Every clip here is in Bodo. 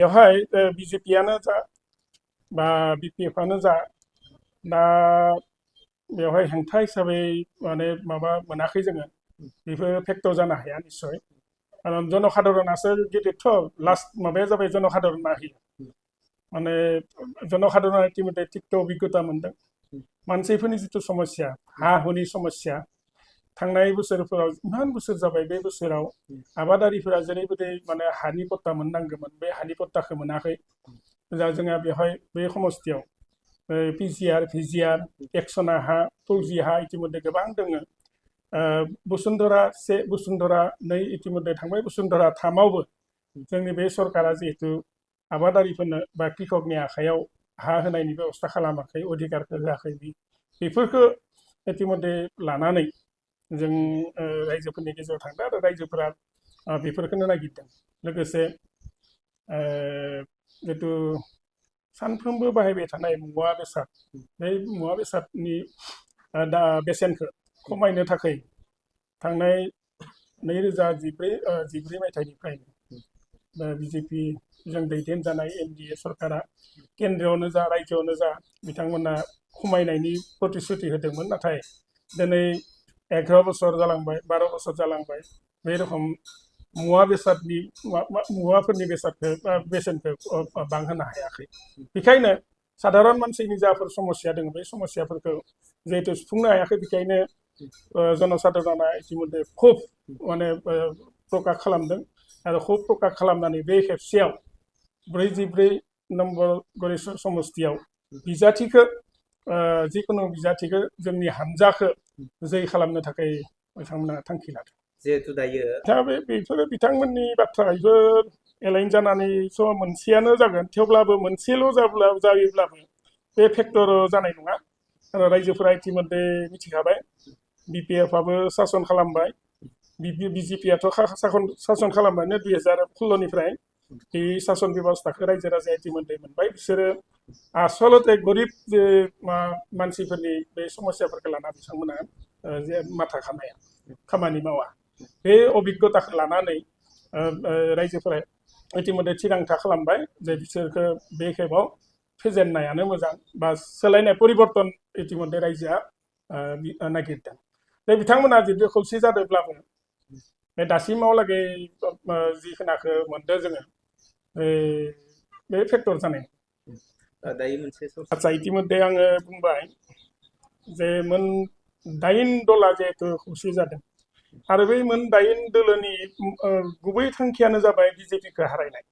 बेवहाय बिजेपियानो जा बा बिपिएफआनो जा दा बेवहाय हेंथा हिसाबै माने माबा मोनाखै जोङो बेफोर फेक्टर जानो हाया निस्सय कारण जनसाधारणासो गिदिरथ' लास्ट माबाया जाबाय जनसाधारणा होयो माने जनसाधारणा इतिमধ্যে थिक्त अभिज्ञता मोनदों मानसिफोरनि जिथु समस्या हा हुनि समस्या थांनाय बोसोरफोराव इमान बोसोर जाबाय बे बोसोराव आबादारिफोरा जेरैबायदि माने हानि पट्टा मोननांगौमोन बे हानि पट्टाखौ मोनाखै दा जोंहा बेवहाय बे समस्थियाव पिजिआर भिजिआर एक्सना हा फौजि हा इतिमধ্যে गोबां दङ वसुंधरा 1 वसुंधरा 2 इतिमধ্যে थांबाय वसुंधरा 3आवबो जोंनि बे सरकारा जिहेतु आबादारिफोरनो बा कृषकनि आखायाव हा होनायनि बेबस्था खालामाखै अधिकारखौ होआखै बेफोरखौ इतिमধ্যে लानानै जों रायजोफोरनि गेजेराव थांदों आरो रायजोफोरा बेफोरखौनो नागिरदों लोगोसे जितु सानफ्रोमबो बाहायबाय थानाय मुवा बेसाद बे मुवा बेसादनि दा बेसेनखौ खमायनो थाखाय थांनाय 2014 मायथाइनिफ्रायनो बिजेपि जों दैदेनजानाय एनडिए सरकारा केन्द्रआवनो जा रायजोआवनो जा बिथांमोना खमायनायनि प्रतिश्रुति होदोंमोन नाथाय दिनै 11 बोसोर जालांबाय 12 बोसोर जालांबाय बे रखम मुवा बेसादनि मुवाफोरनि बेसेनखौ बांहोनो हायाखै बेखायनो साधारन मानसिनि जाफोर समस्या दङ बे समस्याफोरखौ जिहेतु सुफुंनो हायाखै बेखायनो जनसाधारणा इतिमধ্যে खुब माने प्रकाश खालामदों आरो खुब प्रकाश खालामनानै बे खेबसेयाव 44 नम्बर गरेस्वर समस्थियाव बिजाथिखौ जिखुनु बिजाथिखौ जोंनि हानजाखौ जै खालामनो थाखाय बिथांमोना थांखि लादों जिहेतु दायो दा बेफोरो बिथांमोननि बाथ्रा बेफोर एलाइन जानानैस' मोनसेयानो जागोन थेवब्लाबो मोनसेल' जायोब्लाबो बे फेक्टर जानाय नङा आरो रायजोफोरा इतिमধ্যে मिथिखाबाय बिपिएफआबो सासन खालामबाय बिजेपियाथ' सासन खालामबायनो 2016निफ्राय बे सासन बेबस्थाखौ रायजो राजाया इतिमধ্যে मोनबाय बिसोरो आसलते गरिब मानसिफोरनि बे समस्याफोरखौ लाना बिथांमोना जे माथा खामाया खामानि मावा बे अभिज्ञताखौ लानानै रायजोफोरा इतिमধ্যে थिरांथा खालामबाय जे बिसोरखौ बे खेबाव फेजेननायानो मोजां बा सोलायनाय परिबर्तन इतिमধ্যে रायजोआ नागिरदों बे बिथांमोना जुदि खौसे जादोंब्लाबो बे दासिमावलागै जिखिनाखौ मोनदों जोङो बे फेक्टर जानाय दायो मोनसे आচ্ছা इतिमধ্যে आङो बुंबाय जे मोन 8 दला जिहेतु खौसे जादों आरो बै मोन 8 दोलोनि गुबै थांखियानो जाबाय बिजेपिखौ हारायनाय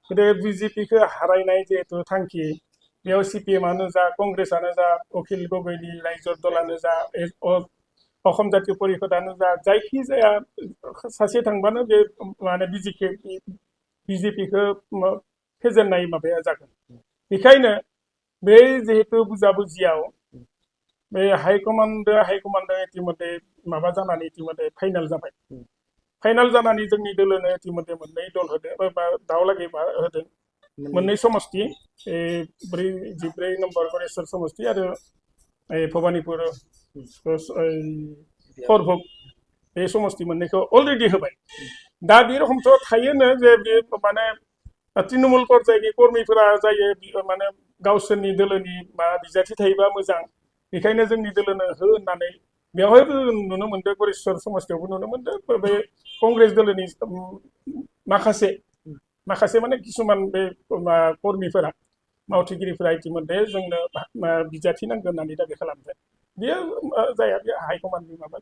गते बिजेपिखौ हारायनाय जिहेतु थांखि बेयाव सिपिएमआनो जा कंग्रेसआनो जा अखिल गगैनि रायजो दलानो जा असम जातीय परिषदानो जा जायखिजाया सासे थांबानो बे माने बिजेपिखौ फेजेननाय माबाया जागोन बेखायनो बे जिहेतु बुजाबुजियाव बे हाइकमान्ड इतिमধ্যে माबा जानानै इतिमধ্যে फाइनाल जाबाय फाइनाल जानानै जोंनि दोलोनो इतिमধ্যে मोननै दल होदों बा दावलागै होदों मोननै समस्ति 44 नम्बर गरेस्वर समस्ति आरो भबानिपुर फरभोग बे समस्ति मोननैखौ अलरेडि होबाय दा बे रखमथ' थायोनो जे बे माने तृणमूल पर्यायनि कर्मीफोरा जायो माने गावसोरनि दोलोनि बा बिजाथि थायोबा मोजां बेखायनो जोंनि दोलोनो हो होननानै बेवहायबो नुनो मोनदों गरेस्वर समस्तियावबो नुनो मोनदों बे कंग्रेस दोलोनि माखासे माने किसुमान बे कर्मीफोरा मावथिगिरिफोरा इतिमধ্যে जोंनो बिजाथि नांगोन होननानै दाबि खालामदों बेयो जाया बे हाइकमान्डनि माबा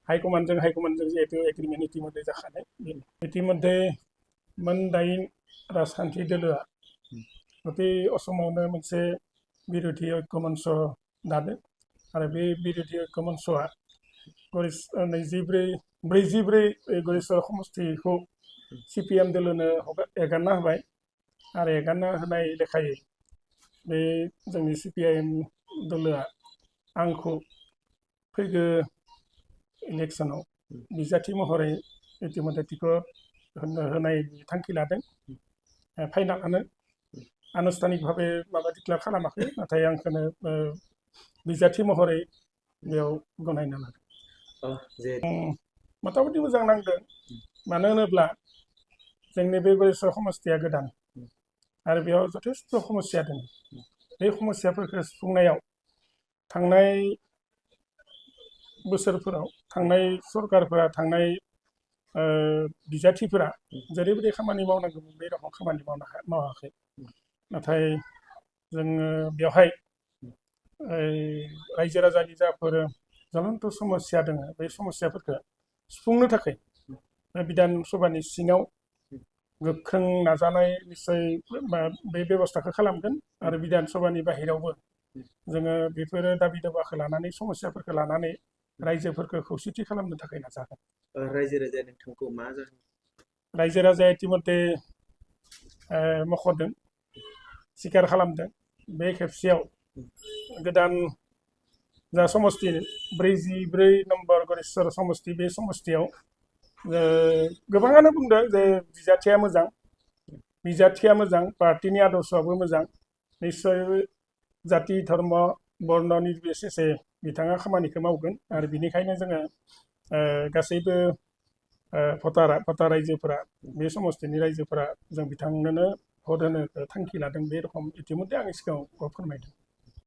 हाइकमान्डजों जिहेतु एग्रिमेन्ट इतिमধ্যে जाखानाय इतिमধ্যে मोन 8 राजखान्थि दोलोआ गते असमावनो मोनसे बिरोधि ऐक्य मन्च दादों आरो बे बिरोधि ऐक्य मन्चआ 44 गरेस्वर समस्तिखौ Cpi-M दोलोनो एगारना होबाय आरो एगारना होनाय लेखायै बे जोंनि Cpi-M दोलोआ आंखौ फैगौ इलेक्सनाव बिजाथि महरै इतिमধ্যে टिकट होनायनि थांखि लादों फाइनालानो आनुষ্ঠাनिक भावे माबा डिक्लेयार खालामाखै नाथाय आंखौनो बिजाथि महरै बेयाव गनायना लादों मथा मथि मोजां नांदों मानो होनोब्ला जोंनि बे गरेस्वर समस्तिया गोदान आरो बेयाव जथेस्थ' समस्या दङ बे समस्याफोरखौ सुफुंनायाव थांनाय बोसोरफोराव थांनाय सरकारफोरा थांनाय बिजाथिफोरा जेरैबायदि खामानि मावनांगौमोन बे रखम खामानि मावाखै नाथाय जोङो बेवहाय रायजो राजानि जाफोर ज्वलन्त समस्या दङ बे समस्याफोरखौ सुफुंनो थाखाय बिधान सभानि सिङाव गोख्रों नाजानाय निस्सय बे बेबस्थाखौ खालामगोन आरो बिधान सभानि बाहेरावबो जोङो बेफोरो दाबि दावाखौ लानानै समस्याफोरखौ लानानै रायजोफोरखौ खौसेथि खालामनो थाखाय नाजागोन रायजो राजाया नोंथांखौ मा जाहोन रायजो राजाया इतिमध्य मख'दों स्वीकार खालामदों बे खेबसेयाव गोदान जा समस्ति 44 नम्बर गरेस्वर समस्ति बे समस्तियाव गोबाङानो बुंदों जे बिजाथिया मोजां पार्टिनि आदर्शआबो मोजां निस्सय जाति धर्म बर्ण निर्बिसेसे बिथाङा खामानिखौ मावगोन आरो बिनिखायनो जोङो गासैबो भटार रायजोफोरा बे समस्तिनि रायजोफोरा जों बिथांनोनो भट होनो थांखि लादों बे रखम इतिमध्य आंनि सिगाङाव फोरमायदों